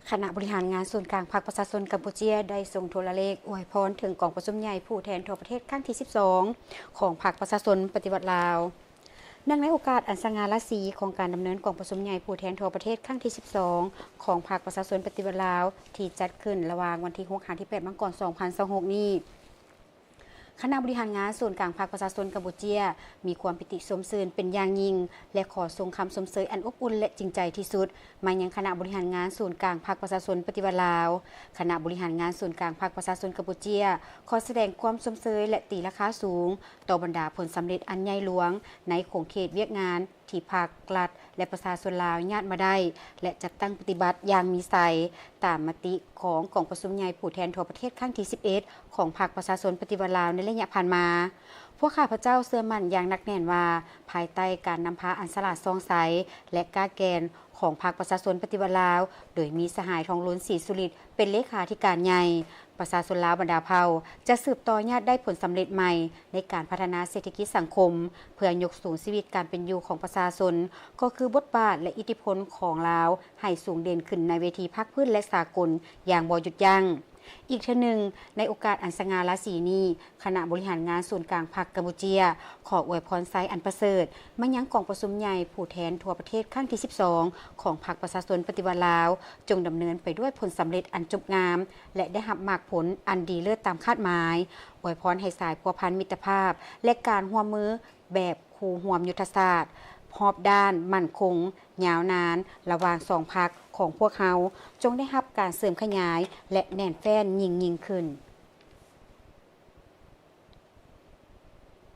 ຄະນະບໍລິຫານງານສູນກາງພັກປະຊາຊົນກຳປູເຈຍ ໄດ້ສົ່ງໂທລະເລກອວຍພອນເຖິງກອງປະຊຸມໃຫຍ່ຜູ້ແທນທົ່ວປະເທດຄັ້ງທີສິບສອງ ຂອງພັກປະຊາຊົນປະຕິວັດລາວ. ເນື່ອງໃນໂອກາດອັນສະຫງ່າລາສີຂອງການດຳເນີນກອງປະຊຸມໃຫຍ່ຜູ້ແທນທົ່ວປະເທດຄັ້ງທີສິບສອງ ຂອງພັກປະຊາຊົນປະຕິວັດລາວ ທີ່ຈັດຂຶ້ນລະຫວ່າງວັນທີຫົກຫາທີແປດມັງກອນສອງພັນຊາວຫົກນີ້, ຄະນະບໍລິຫານງານສູນກາງພັກປະຊາຊົນກຳປູເຈຍ ມີຄວາມປີຕິຊົມຊື່ນເປັນຢ່າງຍິ່ງ ແລະ ຂໍສົ່ງຄຳຊົມເຊີຍອັນອົບອຸ່ນ ແລະ ຈິງໃຈທີ່ສຸດ ມາຍັງຄະນະບໍລິຫານງານສູນກາງພັກປະຊາຊົນປະຕິວັດລາວ. ຄະນະບໍລິຫານງານສູນກາງພັກປະຊາຊົນກຳປູເຈຍ ຂໍສະແດງຄວາມຊົມເຊີຍ ແລະ ຕີລາຄາສູງຕໍ່ບັນດາຜົນສຳເລັດອັນໃຫຍ່ຫຼວງໃນຂົງເຂດວຽກງານ ທີ່ພັກ, ລັດ ແລະ ປະຊາຊົນລາວຍາດມາໄດ້ ແລະ ຈັດຕັ້ງປະຕິບັດຢ່າງມີໄຊ ຕາມມະຕິຂອງກອງປະຊຸມໃຫຍ່ຜູ້ແທນທົ່ວປະເທດຄັ້ງທີສິບເອັດ ຂອງພັກປະຊາຊົນປະຕິວັດລາວໃນໄລຍະຜ່ານມາ. ພວກຂ້າພະເຈົ້າເຊື່ອໝັ້ນຢ່າງໜັກແໜ້ນວ່າ ພາຍໃຕ້ການນຳພາອັນສະຫຼາດສ່ອງໃສ ແລະ ກ້າແກ່ນຂອງພັກປະຊາຊົນປະຕິວັດລາວ ໂດຍມີສະຫາຍ ທອງລຸນ ສີສຸລິດ ເປັນເລຂາທິການໃຫຍ່, ປະຊາຊົນລາວບັນດາເຜົ່າຈະສືບຕໍ່ຍາດໄດ້ຜົນສຳເລັດໃໝ່ໃນການພັດທະນາເສດຖະກິດສັງຄົມ ເພື່ອຍົກສູງຊີວິດການເປັນຢູ່ຂອງປະຊາຊົນ ກໍຄືບົດບາດ ແລະ ອິດທິພົນຂອງລາວໃຫ້ສູງເດັ່ນຂຶ້ນໃນເວທີພາກພື້ນ ແລະ ສາກົນຢ່າງບໍ່ຢຸດຢັ້ງ. ອີກເທື່ອໜຶ່ງ, ໃນໂອກາດອັນສະຫງ່າລາສີນີ້, ຄະນະບໍລິຫານງານສູນກາງພັກກຳປູເຈຍ ຂໍອວຍພອນໄຊອັນປະເສີດມາຍັງກອງປະຊຸມໃຫຍ່ຜູ້ແທນທົ່ວປະເທດຄັ້ງທີສິບສອງ ຂອງພັກປະຊາຊົນປະຕິວັດລາວ, ຈົ່ງດຳເນີນໄປດ້ວຍຜົນສຳເລັດອັນຈົບງາມ ແລະ ໄດ້ຮັບໝາກຜົນອັນດີເລີດຕາມຄາດໝາຍ. ອວຍພອນໃຫ້ສາຍພົວພັນມິດຕະພາບ ແລະ ການຮ່ວມມືແບບຄູ່ຮ່ວມຍຸດທະສາດຮອບດ້ານໝັ້ນຄົງ, ຍາວນານ ລະຫວ່າງສອງພັກຂອງພວກເຮົາ ຈົ່ງໄດ້ຮັບການເສີມຂະຫຍາຍ ແລະ ແໜ້ນແຟ້ນຍິ່ງໆຂຶ້ນ.